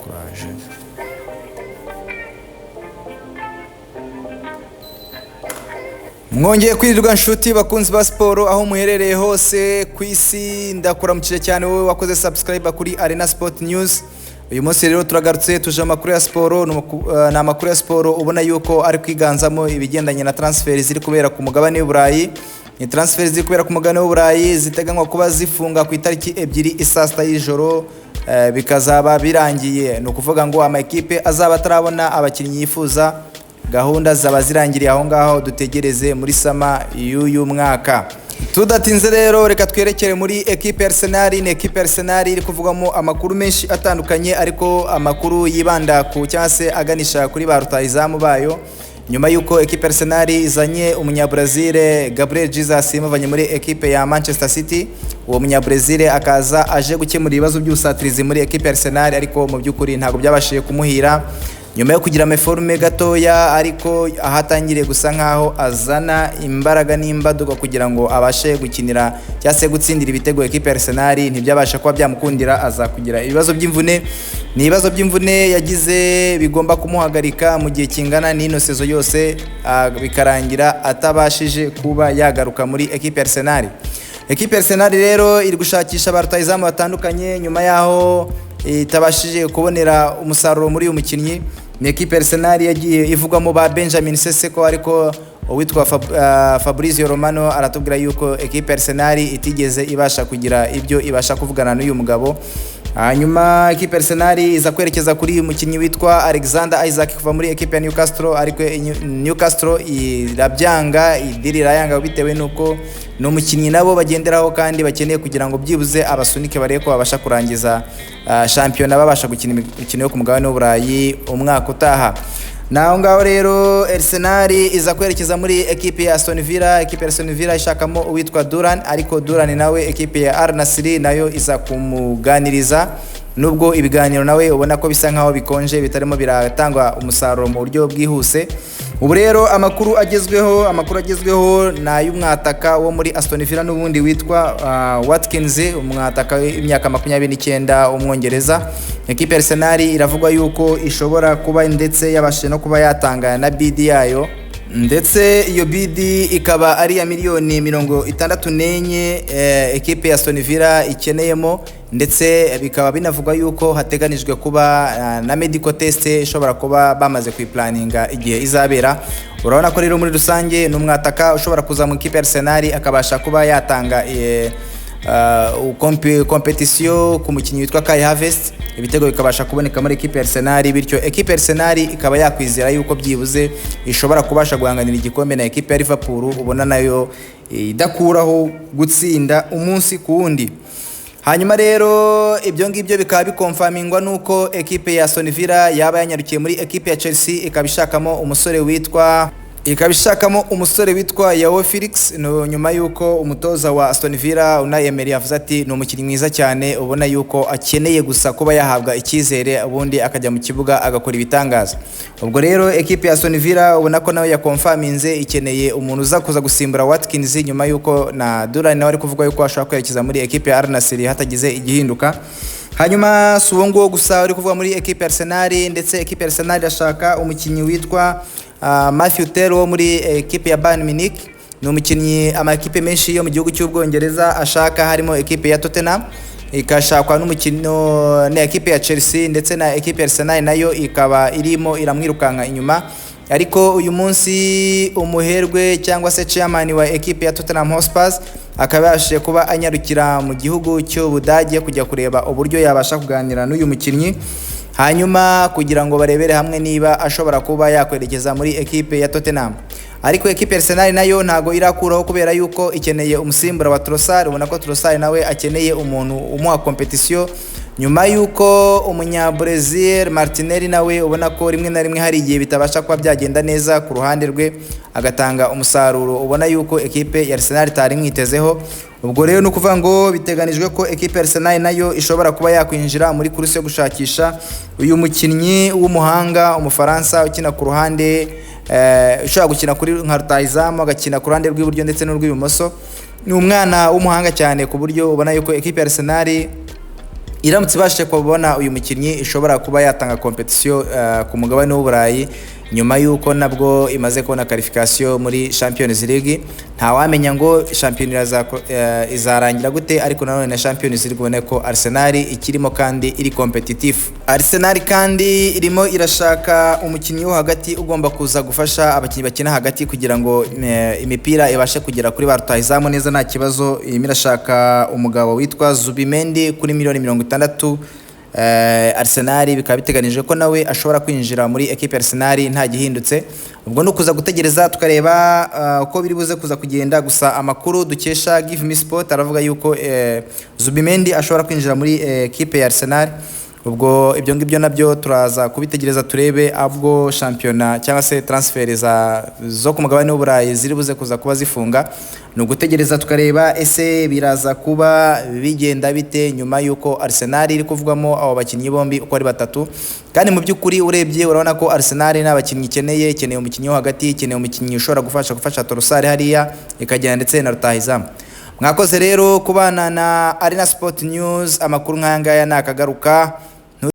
Kuraje. Mwongeye kwirirwa nshuti bakunzi ba siporo aho muherereye hose ku isi. Ndakuramukije cyane wowe wakoze subscribe kuri Arena Sport News. Uyu munsi rero turagarutse, tuje amakuru ya siporo. Ni amakuru ya siporo ubona yuko ari kwiganzamo ibigendanye na transfer ziri kubera ku mugabane w'Uburayi. Ni transfer ziri kubera ku mugabane w'Uburayi ziteganywa kuba zifunga ku itariki 2 isaa 6 y'ijoro, bikazaba birangiye. Ni ukuvuga ngo amakipe azaba atarabona abakinnyi yifuza, gahunda zaba zirangiriye aho ngaho, dutegereze muri summer y'uyu mwaka. Tudatinze rero, reka twerekere muri ekipe Arsenal. Ni ekipe Arsenal iri kuvugwamo amakuru menshi atandukanye, ariko amakuru yibanda ku cyangwa se aganisha kuri ba rutahizamu bayo, nyuma y'uko ekipe Arsenal izanye umunyabrazil Gabriel Jesus imuvanye muri ekipe ya Manchester City. Uwo munyabrazil akaza aje gukemura ibibazo by'ubusatirizi muri ekipe Arsenal, ariko mu by'ukuri ntabwo byabashije kumuhira nyuma yo kugira ameforume gatoya, ariko aho atangiriye gusa nkaho azana imbaraga n'imbaduko kugira ngo abashe gukinira cyangwa se gutsindira ibitego ekipe ya Arsenal, ntibyabasha kuba byamukundira, aza kugira ibibazo by'imvune. Ni ibibazo by'imvune yagize bigomba kumuhagarika mu gihe kingana n'ino saison yose, bikarangira atabashije kuba yagaruka muri ekipe ya Arsenal. Ekipe ya Arsenal rero iri gushakisha ba rutahizamu batandukanye nyuma yaho itabashije kubonera umusaruro muri uyu mukinnyi. Ni ekipe Arsenal yagiye ivugwamo ba Benjamin Sesko, ariko uwitwa Fabrizio Romano aratubwira yuko ekipe Arsenal itigeze ibasha kugira ibyo ibasha kuvugana n'uyu mugabo. Hanyuma ekipe Arsenal iza kwerekeza kuri uyu mukinnyi witwa Alexander Isak kuva muri ekipe ya Newcastle, ariko Newcastle irabyanga, i deal irayanga, bitewe n'uko ni umukinnyi nabo bagenderaho kandi bakeneye kugira ngo byibuze abasunike barebe ko babasha kurangiza shampiyona, babasha gukina imikino yo ku mugabane w'Uburayi umwaka utaha. Naho ngaho rero Arsenal iza kwerekeza muri ekipe ya Aston Villa. Ekipe ya Aston Villa ishakamo uwitwa Duran, ariko Duran nawe ekipe ya Al Nassr nayo iza kumuganiriza, nubwo ibiganiro nawe ubona ko bisa nkaho bikonje, bitarimo biratangwa umusaruro mu buryo bwihuse. Ubu rero amakuru agezweho ni ay'umwataka wo muri Aston Villa n'ubundi witwa Watkins, umwataka w'imyaka 29 w'Umwongereza. Ekipe ya Arsenal iravugwa yuko ishobora kuba ndetse yabashije no kuba yatanga na bid yayo, ndetse iyo bid ikaba ari iya miliyoni 64 ekipe ya Aston Villa ikeneyemo, ndetse bikaba binavugwa yuko hateganijwe kuba na medical test ishobora kuba bamaze kuyiplaninga igihe izabera. Urabona ko rero muri rusange ni umwataka ushobora kuza mu ikipe ya Arsenal akabasha kuba yatanga competition ku mukinnyi witwa Kai Havertz, ibitego bikabasha kuboneka muri ekipe ya Arsenal, bityo ekipe ya Arsenal ikaba yakwizera yuko byibuze ishobora kubasha guhanganira igikombe na ekipe ya Liverpool, ubona nayo idakuraho gutsinda umunsi ku wundi. Hanyuma rero ibyo ngibyo bikaba bikonfamingwa nuko ekipe ya Aston Villa yaba yanyarukiye muri ekipe ya Chelsea, ikaba ishakamo umusore witwa João Felix. No, nyuma yuko umutoza wa Aston Villa Unai Emery yavuze ati ni umukinnyi mwiza cyane, ubona yuko akeneye gusa kuba yahabwa icyizere, ubundi akajya mu kibuga agakora ibitangaza. Ubwo rero ekipe ya Aston Villa ubona ko nawe yakonfaminze ikeneye umuntu uza kuza gusimbura Watkins, nyuma yuko na Duran nawe ari kuvuga yuko ashobora kwerekeza muri ekipe ya Al Nassr hatagize igihinduka. Hanyuma si uwo nguwo gusa uri kuvuga muri ekipe ya Arsenal, ndetse ekipe ya Arsenal irashaka umukinnyi witwa Matthew Taylor wo muri ekipe ya Bayern Munich. Ni umukinnyi amakipe menshi yo mu gihugu cy'Ubwongereza ashaka, harimo ekipe ya Tottenham ikashakwa n'umukino na ekipe ya Chelsea, ndetse na ekipe ya Arsenal nayo ikaba irimo iramwirukanka inyuma. Ariko uyu munsi umuherwe cyangwa se chairman wa ekipe ya Tottenham Hotspur akaba yabashije kuba anyarukira mu gihugu cy'Ubudage kujya kureba uburyo yabasha kuganira n'uyu mukinnyi, hanyuma kugira ngo barebere hamwe niba ashobora kuba yakwerekeza muri ekipe ya Tottenham. Ariko ekipe ya Arsenal nayo ntago irakuraho, kubera yuko ikeneye umusimbura wa Trossard. Ubona ko Trossard nawe akeneye umuntu umuha competition, nyuma yuko umunya-Brazil Martinelli nawe ubona ko rimwe na rimwe hari igihe bitabasha kuba byagenda neza ku ruhande rwe, agatanga umusaruro ubona yuko ekipe ya Arsenal itari imwitezeho. Ubwo rero ni ukuvuga ngo biteganijwe ko ekipe ya Arsenal nayo ishobora kuba yakwinjira muri course yo gushakisha uyu mukinnyi w'umuhanga, Umufaransa ukina ku ruhande, ushobora gukina kuri nka rutahizamu, agakina ku ruhande rw'iburyo ndetse n'urw'ibumoso. Ni umwana w'umuhanga cyane, ku buryo ubona yuko ekipe ya Arsenal Iramutse ibashije kubona uyu mukinnyi, ishobora kuba yatanga competition ku mugabane w'Uburayi, nyuma y'uko nabwo imaze kubona qualification muri Champions League. Ntawamenya ngo shampiyona izarangira gute, ariko nanone na Champions League ubone ko Arsenal ikirimo kandi iri competitive. Arsenal kandi irimo irashaka umukinnyi wo hagati ugomba kuza gufasha abakinnyi bakina hagati kugira ngo imipira ibashe kugera kuri ba rutahizamu neza nta kibazo. Irimo irashaka umugabo witwa Zubimendi kuri miliyoni 60. Arsenal bikaba biteganijwe ko nawe ashobora kwinjira muri equipe ya Arsenal nta gihindutse. Ubwo ni ukuza gutegereza tukareba uko biri buze kuza kugenda. Gusa amakuru dukesha Give Me Sport aravuga yuko Zubimendi ashobora kwinjira muri equipe ya Arsenal. Ubwo ibyo ngibyo nabyo turaza kubitegereza, turebe ubwo shampiyona cyangwa se transfer zo ku mugabane w'Uburayi ziri buze kuza kuba zifunga. Ni ugutegereza tukareba ese biraza kuba bigenda bite, nyuma y'uko Arsenal iri kuvugwamo abo bakinnyi bombi uko ari batatu. Kandi mu by'ukuri urebye urabona ko Arsenal nta bakinnyi ikeneye: ikeneye umukinnyi wo hagati, ikeneye umukinnyi ushobora gufasha Trossard hariya, ikagenda ndetse na rutahizamu. Mwakoze rero kubana na Arena Sport News. Amakuru nk'aya ngaya ni akagaruka.